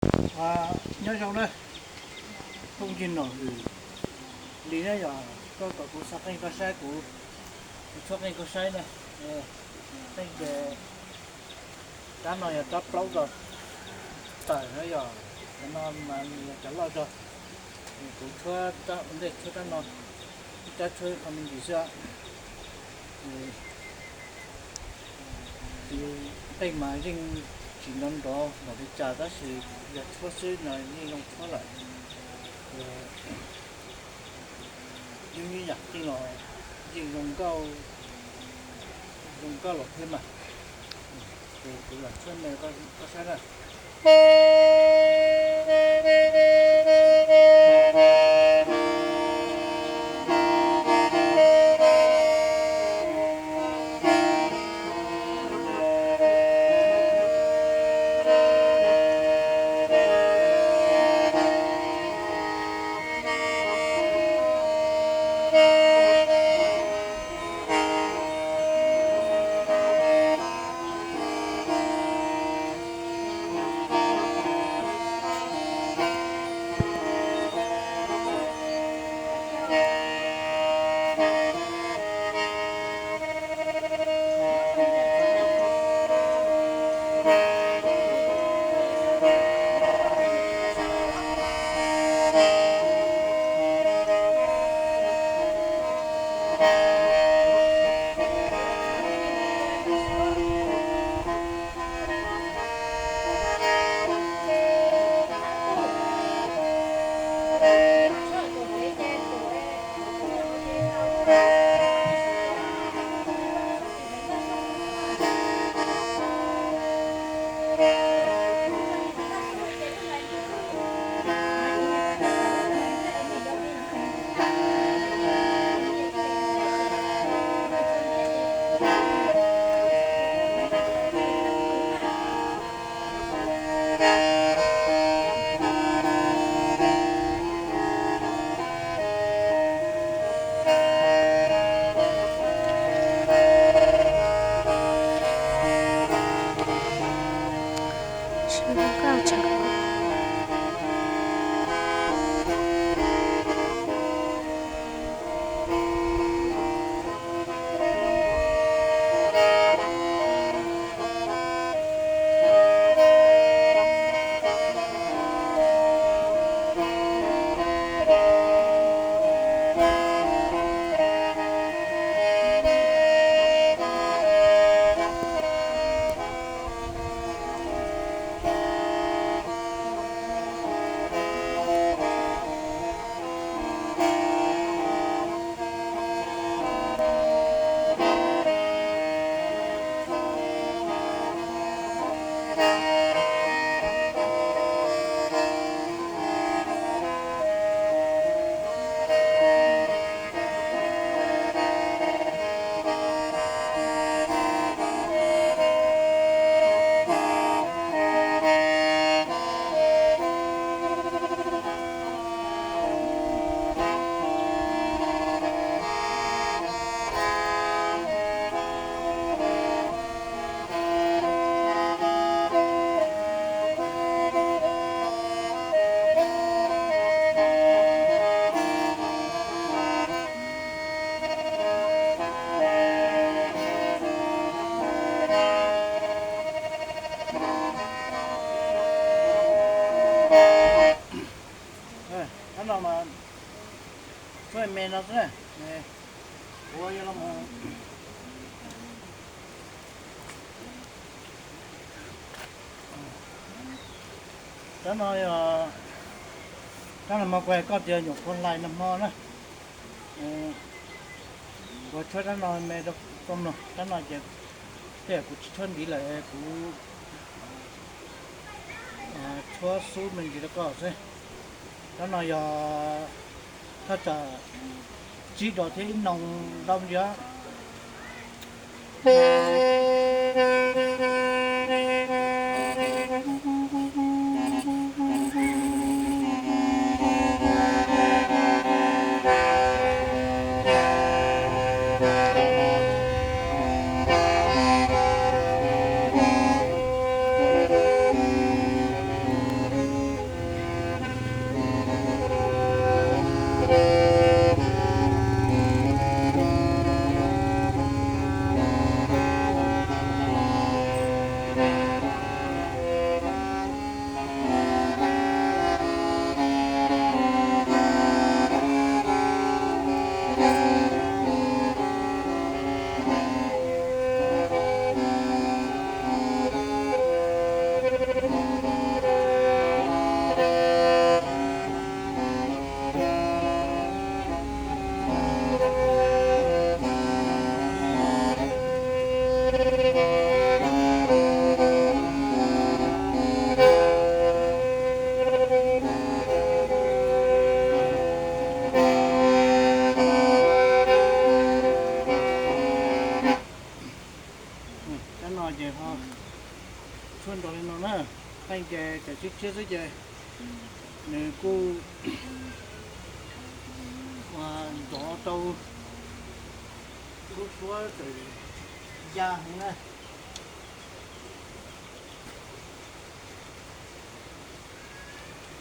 Nyob zoo na, phooj ywg Nom Lwm Lis na, yog koj kom kuv xa qeej koj saib, kuv, kuv tshuab qeej koj saib na. Qeej ces rab no yog rab plaub rau tawm na, yog cov no mas yog cov loj rau. Kuv tshuab rab ua ntej, tshuab rab no, ib rab tshuab qhov me ntsis xwb. Ces qeej mas yeej tsis nrov nrov npaum li cas, tab sis yog tshuab xwb no yeej zoo tshuab lawm. Yus ib yam qeej los yeej zoo nkauj, zoo nkauj los thiab mas. Ces kuv lam tshuab me koj saib na. Rab no mas tshuab me no xwb na. Ua yog los mus, rab no yog, rab no mas kuv hais koj tias nyuam qhuav hlais nag hmo na. Kuv tshuab rab no me rau koj mloog, rab no ces tej zaum kuv tsis tshuab ntiv lawm, kuv tshuab xub me ntsis rau koj xwb. Rab no yog thaj tsam tsib dos thiab ib noo ntau ntsis. Ces nws kuj ua ntov tau lub suab txawm ya heev na.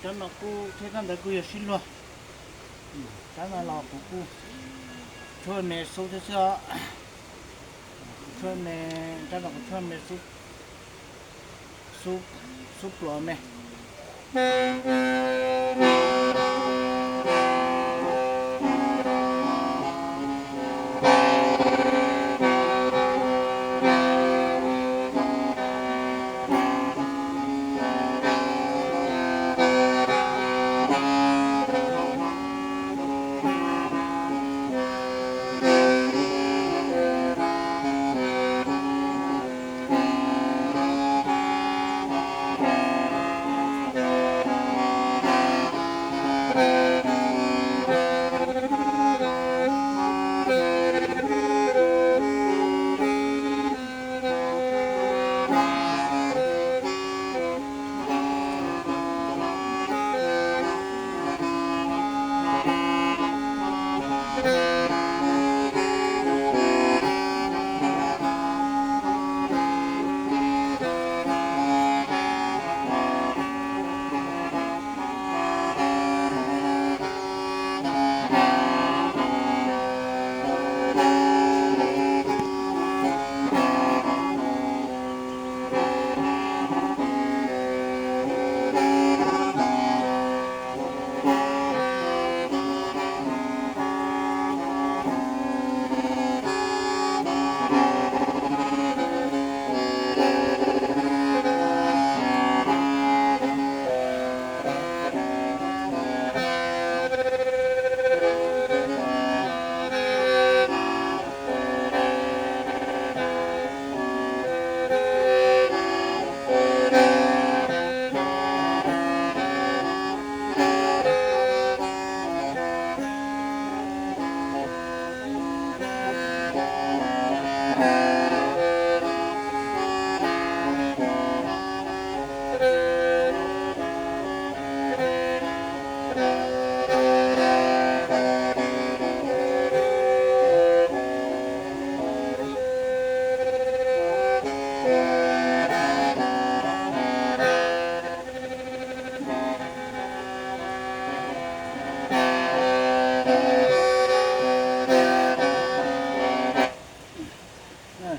Cov no kuj thiab, cov ntawd kuj yog sib luag. Cov no los kuv kuj tshuab me xub thiab xwb os. Kuv tshuab me, cov no kuv tshuab me xub, xub, xub pluas me.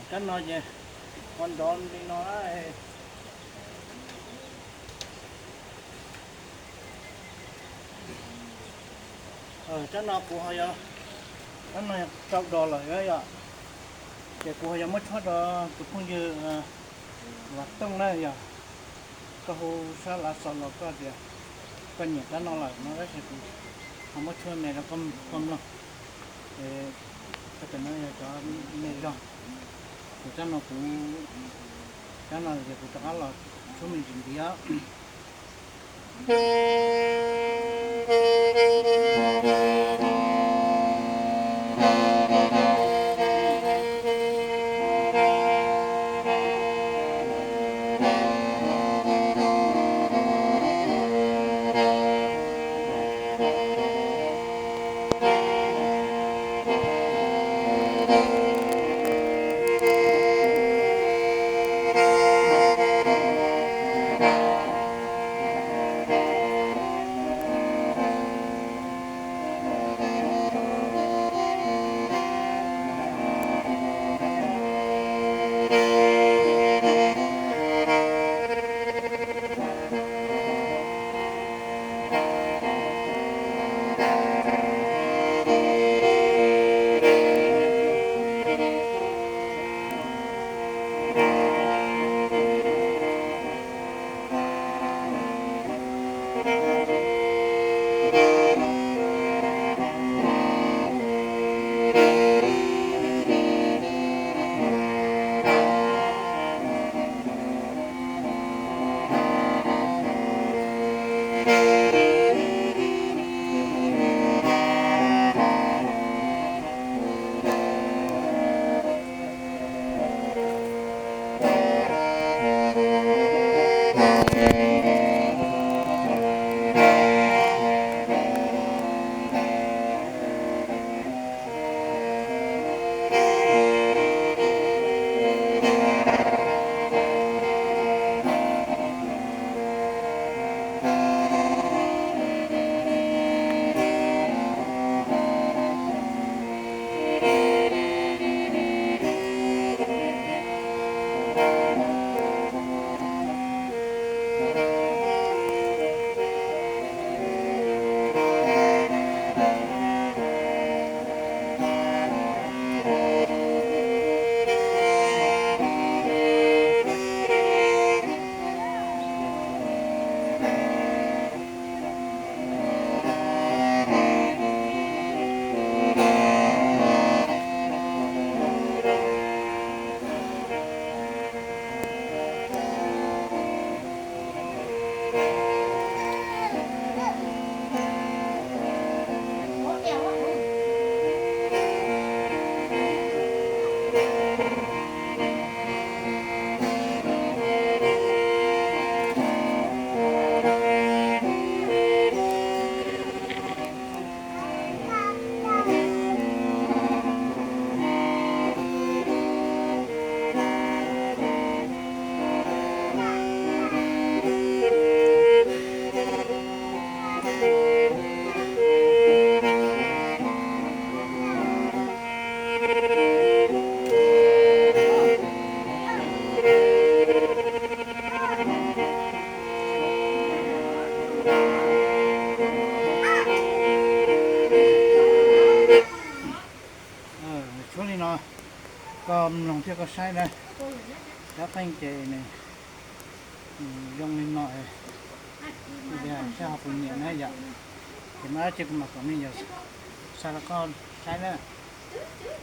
Cov no ces ua nrov li no. Cov no kuv ho yog, cov no yog rau dos lawm yom, ces kuv ho yog muab tshuab rau tus phooj ywg Vam Tooj na yom. Koj hu sab lav xov los koj tias koj nyiam cov no lawm no tab sis kuv ho muab tshuab me rau koj mloog. Koj cov no yog cov me zog, ces cov no kuv, cov no ces kuv rov qab los tshuab me ntsis ntiav. Mloog thiab koj saib na, dab qeej ces nws zoo li no, saib ho puas nyiam na yom. Ces muaj dab tsi kuv mam kom nej yog xa rau koj saib na.